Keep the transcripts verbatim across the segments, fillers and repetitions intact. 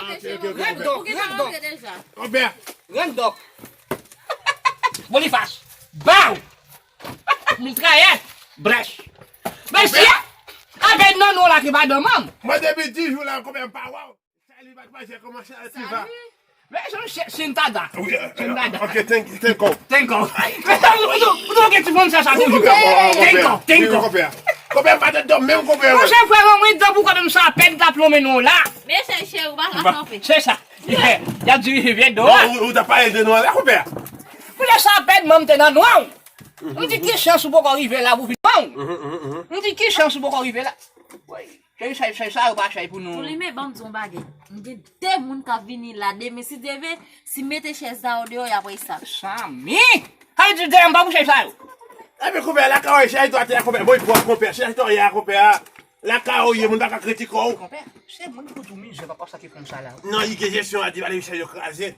Ok, ok, ok, Randòk, Randòk. Konpè. Randòk. Bonifas. Baw. Mitrayèt. Brèch. Mesye. Apèn nan nou la ki pa dòm. Mwen depi dis jou la, konpè m pa wè w. Salut, mademoiselle, comment ça, tu vas? Salut. Men se yon chè- Shintada. Wi, euh, Shintada. Ok, thank, thank you. Thank you. Men sa, ou tou, ou tou gen ti fon sa, sa toujou. Konpè, konpè, Thank you, konpè. Thank you. Konpè, konpè. Konpè, m pa tèt dòm menm, konpè. Monchè, frè, mwen, mwen, tankou kòm sa, pèn t ap lonmen nou la. Men se chè, ou pa ka kanpe. Se sa. Y ap dirije vye do. Non, ou, ou ta pale de nou la, konpè. Pou lè sa, pèn, mwen, m te nan nwa. M di, ki chans ou poko rive la pou vin nwa? M di, ki chans ou poko rive la? Woy. Cheri, chay, chay sa yo pa chay pou nou. Pou li, men ban m di yon bagay. M gen de moun k ap vini la demen. Si Dye vle, si m mete chèz sa yo deyò, y ap wè sa. Sami! Sa vle di demen pa pou chay sa yo. Epi konpè, lakay ou ye, chay to atè a, konpè. Bon, pwòp, konpè. Chay to ye a, konpè a. Lakay ou ye, moun pa ka kritike w. Konpè, se moun ki pou di w mizè, pa, pa sa ki fè m sa la. Non, li gen jesyon a di, pale chay yo kraze.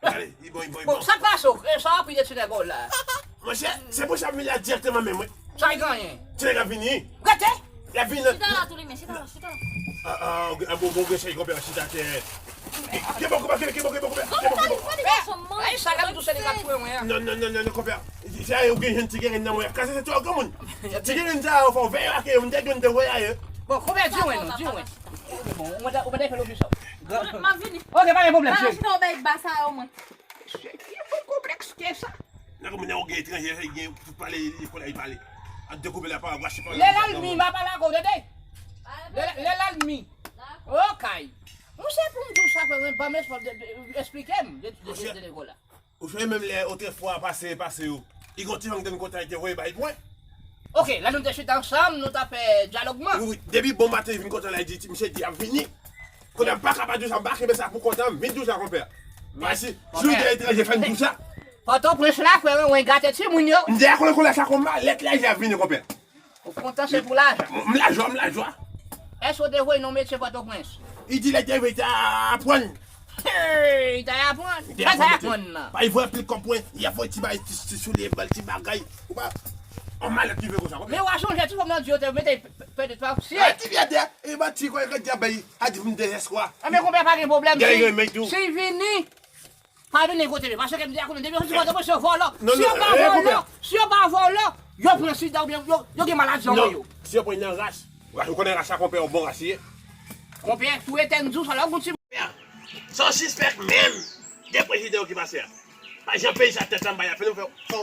Gade, li bon, li bon, li bon. Bon, sa k pase w? E sa w ap ri de ti nèg ou la? Monchè, se pou sa m vin la dirèkteman menm, wi. Sa y genyen? Ti nèg ap vini. Gade! L ap vini. Chita la, tou li men, chita la, chita la. Ah, ah, bon, bon, bon, chèy konpè, chita atè. Ke bon, konpè, ke bon, ke bon, konpè, ke bon, ke bon. Ay, sa la, m tou se li k ap touye mwen an. Non, non, non, non, non, konpè. Se a yo gen jèn ti grenn nan mwen. Kase se twa granmoun. Ti grenn sa yo fò veye ak yo, m te jwenn te voye a yo. Bon, konpè, di mwen non, di mwen. Bon, ou mande, ou mande fè lofis sa. M ap vini. Ok, pa gen pwoblèm, cheri. Chita w bay ba sa yo, mwen. Ki bon konplèks ke sa? Nan kòm nan ou gen etranje, sa gen pou pale, li pale, li pale. A dekoupe la pawòl, gwache pawòl. Lè l al mi, m a pale ak ou, tande? Lè, lè l al mi. Okay. Monchè, pou m di w sa, fè mwen ban m espwa, de, de, eksplike m de, de, de, de, de, de, la. Ou sonje menm lè otrefwa pase, pase yo. Li gon ti fanm ki te vin kontan, li te voye bay mwen. Ok, lè nou te chita ansanm, nou t ap fè dyalòg mwen. Wi, wi. Depi bon maten, li vin kontan la, li di, misye di, ap vini. Kounye a, m pa ka pa di w sa, m pa kenbe sa pou kont an, m vin di w sa, konpè. Pasi, si w te etranje, fè m di w sa. Pòtoprens la, frè mwen, gate timoun yo. M deja konnen kounye a sa kon malèt la, li ap vini, konpè. Ou kontan se pou lajan. M lajwa, m lajwa. Èske w te voye nan metye Pòtoprens? Li di lè te vle ta aprann. Hey, li ta aprann. Sa ta aprann nan? Bay voye anpil kòb pou li, li ap voye ti bay, ti, ti soulye, bal, ti bagay. Ou pa, on malèt ki vle konsa, konpè. Men w a sonje ti fanm nan di yo te mete pèdi pa sye. A ti vyatè, e ba ti kò e kè dyab bay, a di vin dezespwa. Anben konpè pa gen pwoblèm. Si, si vini, pa vini kote li, paske m deja konnen depi yo soti Pòtoprens yo vòlò. Si yo pa vòlò, si yo pa vòlò, yo pran sida oubyen yo, yo gen maladi anba yo. Si yo pran nan ras, ou konnen ras la konpè, yon bon ras li ye. Konpè, tou etèn di w sa la, ou gon ti. Sa w sispèk menm de prezidan yo ki pase a. Pa jan peyi sa tèt sa m bay la, fè nou fè, fè,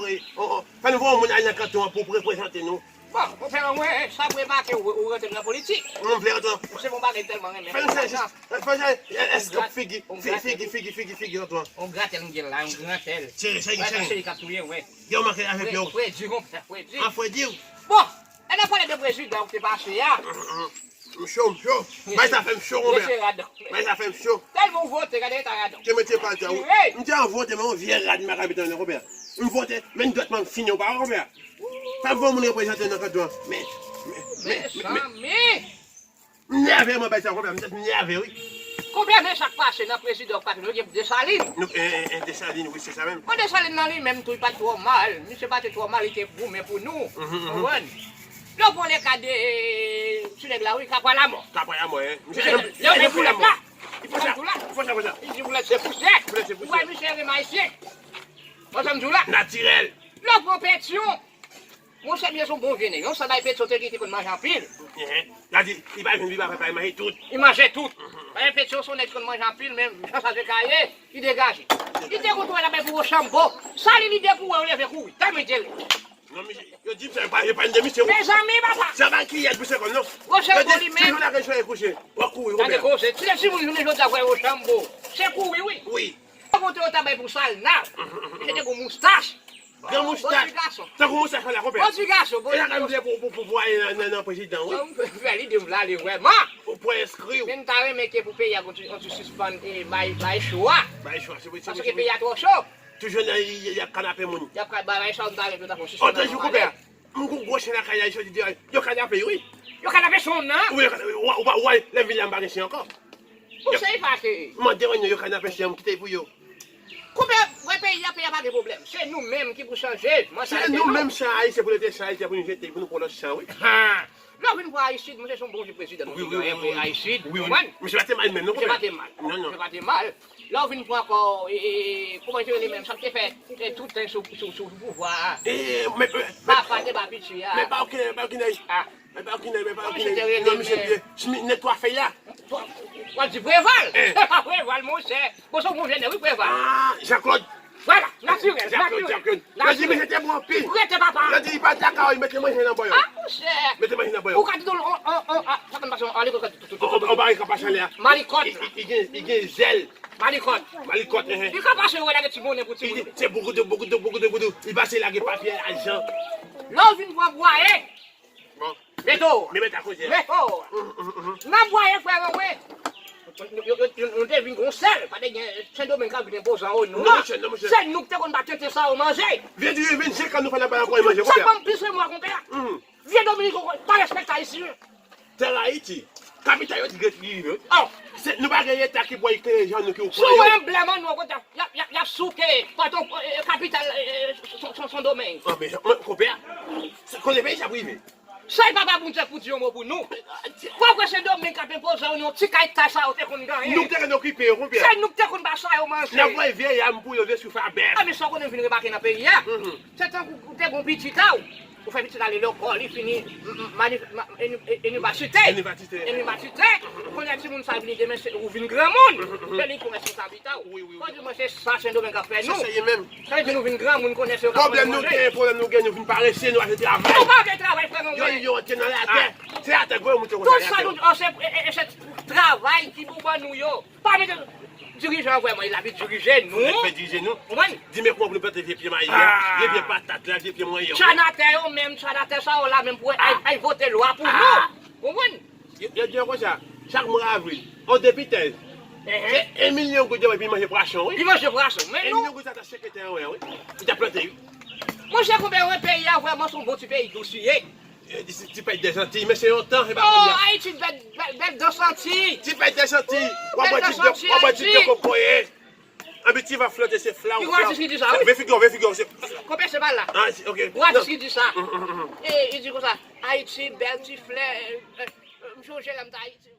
fè nou voye yon moun al nan kanton an pou reprezante nou. Bon, ou fè mwen, sa m remake, ou, ou rantre nan politik. Mwen vle rantre. Se yon bagay tèlman renmen. Fè n chanje, fè n chanje, èske figi, figi, figi, figi, figi, rantre. On gratèl m gen la, on gratèl. Cheri, cheri, cheri. Cheri k ap touye, wè. Yo manke avèk yo. Fredi, konpè, fredi. An fredi. Bon, lè n ap pale de prezidan ou te pase a. M cho, m cho. Bay sa fè m cho, konpè. Bay sa fè m cho. Tèlman ou vote, gade eta rad ou. Te mete pa ta, wi. M te an vote, men yon vye rad m pa ka mete nan konpè. M vote, men dwèt mwen fini, ou pa wè, konpè. Pa voye moun reprezante nan kanton an. Men, men, men, men, men. M nève, mwen bay sa, konpè. M nève, wi. Konpè, men sa k pase nan prezidan ou pase, nou gen Desalin. Nou, e, e, e, Desalin, wi, se sa menm. Bon, Desalin nan li menm tou, li pa t twò mal. Misye pa te twò mal, li te goumen pou nou. Konprann? Lè w pran le ka de ti nèg la, wi, Kapwa Lamò. Kapwa Lamò, en. Misye, lè w gen poulèt la, li pran poulèt. Li di poulèt se pousyè. Poulèt se pousyè. Ou wè misye renmen ayisyen. Ou konprann sa m di w la? Natirèl. Lè w pran Petyon, monchè, misye se yon bon vye nèg. Yon sèl bagay Petyon te gen, li te konn manje anpil. Enhen. La di, li pa jwenn, li pa fè, pa manje tout. Li manje tout. Paske Petyon se yon nèg ki konn manje anpil, men jan sa te ka ye, li degaje. Li te konn twouve labay pou Wochanbo. Sa li, li depi wè w leve kouri. Tèlman li te lè. Non, misye, yo di m sa, yo pa, yo pa de misye, wi. Mezanmi, papa. Se pa kiyès pou se kòm non. Wochanbo li menm. Yo di, se jou la ke soleil kouche. W ap kouri, konpè. Gade koze. Si se timoun jounen jodi a, wè Wochanbo. Se kouri, wi. Wi. Yo vote yo ta bay pou Salna. Misye te gon moustach. Gran moustach. Bon ti gason. Tankou moustach la, konpè. Bon ti gason, bon ti gason. E la ka vle pou, pou, pou, pou ale nan, nan, nan prezidan, wi. Bon, m fè li de m la, li vrèman. Ou pou enskri w. Men m ta renmen ke pou peyi a konti-, kontinye sispann e bay, bay cho a. Bay cho a, se vre, se vre, se vre. Paske peyi a twò cho. Toujou nan, y, y, y ap kanape moun. Y ap ka-, bagay sa yo, m ta renmen pou yo ta fè yon sispann. Otan jou konpè. M gon gwo chen lakay la, yo di, yo kanape, wi. Yo kanape chen nan? Wi, yo kanape, ou, ou pa wè, lè m vin la, m pa gen chen ankò. Pou se pa ke. Mande wè non, yo kanape chen, m kite pou yo. Konpè, wè peyi a, peyi a pa gen pwoblèm. Se nou menm ki pou chanje. Se nou menm chan ayisyen pou nou te chan ayisyen pou nou jete, pou nou pran lòt chan, wi. Ha! Lè w vin pran Aristide, monchè, se yon bon vye prezidan nou te genyen, Aristide, ou konprann? Misye pa te mal menm, non, konpè. Misye pa te mal. Non, non. Misye pa te mal. Lè w vin pran ankò, e, e, e, kòman misye rele menm, sa k te fè, e, tout tan sou, sou, sou pouvwa a? E, men, men, men, papa te ba piti a. Men pa okenn, men pa okenn, men pa okenn, men pa okenn. Kòman misye te rele menm? Non, misye byen. Nèg twa fèy la. W ap di Preval. E pa Preval, monchè. Bon, se yon bon jènè, wi, Preval. Ah, Jean-Claude. Vwala, natirèl, natirèl. Jean-Claude, Jean-claude. Yo di misye te bon anpil. Rete, papa. Yo di li pa t lakay, li mete manje nan bòyò. Ah, monchè. Mete manje nan bòyò. Ou ka di on, on, on, ah, sa konn pase, on, on, on, on bagay ka pase anlè a. Malikòt. Li, li, li gen, li gen zèl. Malikòt. Malikòt, enhen. Li ka pase, wè, lage ti bonnen pou ti moun. Li di, se bougoudou, bougoudou, bougoudou, bougoudou. Li pase lage papye lajan. Lè w vin pran bwaye. Bon. Beto. Men mèt a koze a. Beto. Nan bwaye, frè mwen, wi. Yo, yo, yo, nou te vin gon sèl, pa te gen Sendomeng k ap vin enpozan yo, non. Non, monchè, non, monchè. Se nou ki te konn ba tenten sa yo manje. Vye di vin, se kan nou fè la ba yo manje, konpè. Sa fè m plis remò, konpè. Vye Dominik, pa respekte Ayisyen. Tè Ayiti, kapital yo di gèt li rive, wi. Oh. Se, nou pa gen leta ki pral eklere jan nou ki yo. Si w wè enblèm an nou, konpè, y ap, y ap, y ap souke patwon, e, e, kapital, e, e, Sen, Sen, Sendomeng. Ah, men, men, konpè, se kote peyi sa ap rive. Sa e papa Bondye pou di yon mo pou nou. Fò kwè Sendomeng k ap enpoze w yon ti kay ta sa yo te konn genyen. Nou te konn okipe yo, konpè. Se nou ki te konn ba sa yo manje. N ap voye vye yam pou yo, vye souf a bèf. A, men sa w konnen vin remake nan peyi a. Se tankou ou te gon pitit a w. Ou fè pitit la ale lekòl, li fini m, m, manif, ma, eni, e, enivasite. Enivasite. Enivasite. Kounye a timoun sa vini demen, se, ou vin granmoun. Se li ki responsabilite w. Wi, wi, wi. Fò di mwen se sa Sendomeng ap fè nou. Se sa ye menm. Sa vle di nou vin granmoun, konnen se yo k ap pran nou manje. Pwoblèm nou gen, pwoblèm nou gen, nou vin parese, nou pa vle travay. Nou pa vle travay, frè mwen. Yo, yo antre nan latè. Se atè gwo yo moute konsa. Tout sa nou, se, e, e, e, se travay ki pou ban nou yo. Pa mete dirijan an vrèman, li la vin dirije nou. Nèg fè dirije nou. Konprann? Di men kòman pou nou plante vye pye mayi a, vye pye patat la, vye pye manyen. Chanatè yo menm, chanatè sa yo la menm pou al, al vote lwa pou nou. Konprann? Yo, yo di yo konsa, chak mwa avril, on depitèz, se en milyon goud yo bay pou manje pwason, wi. Li manje pwason, men nou. En milyon goud sa ta sekretè an, wi. Li ta plante, wi. Monchè, konpè, wi, peyi a vrèman se yon bon ti peyi dous li ye. Yo di se ti pèt dèzantiy, men se yon tan, se pa kounye a. Oh, Ayiti, bèl, bèl, bèl dèzantiy. Ti pèt dèzantiy. W ap bwè ti dlo, w ap bwè ti dlo kokoye. Anpi ti van flote, se flaw, flaw. Ou atis ki di sa, wi. Veye figi w, veye figi w, se. Konpè, se pa la. Ah, ok. Ou atis ki di sa. E, li di konsa, Ayiti, bèl ti flè, e, e, m sonje lè m t Ayiti.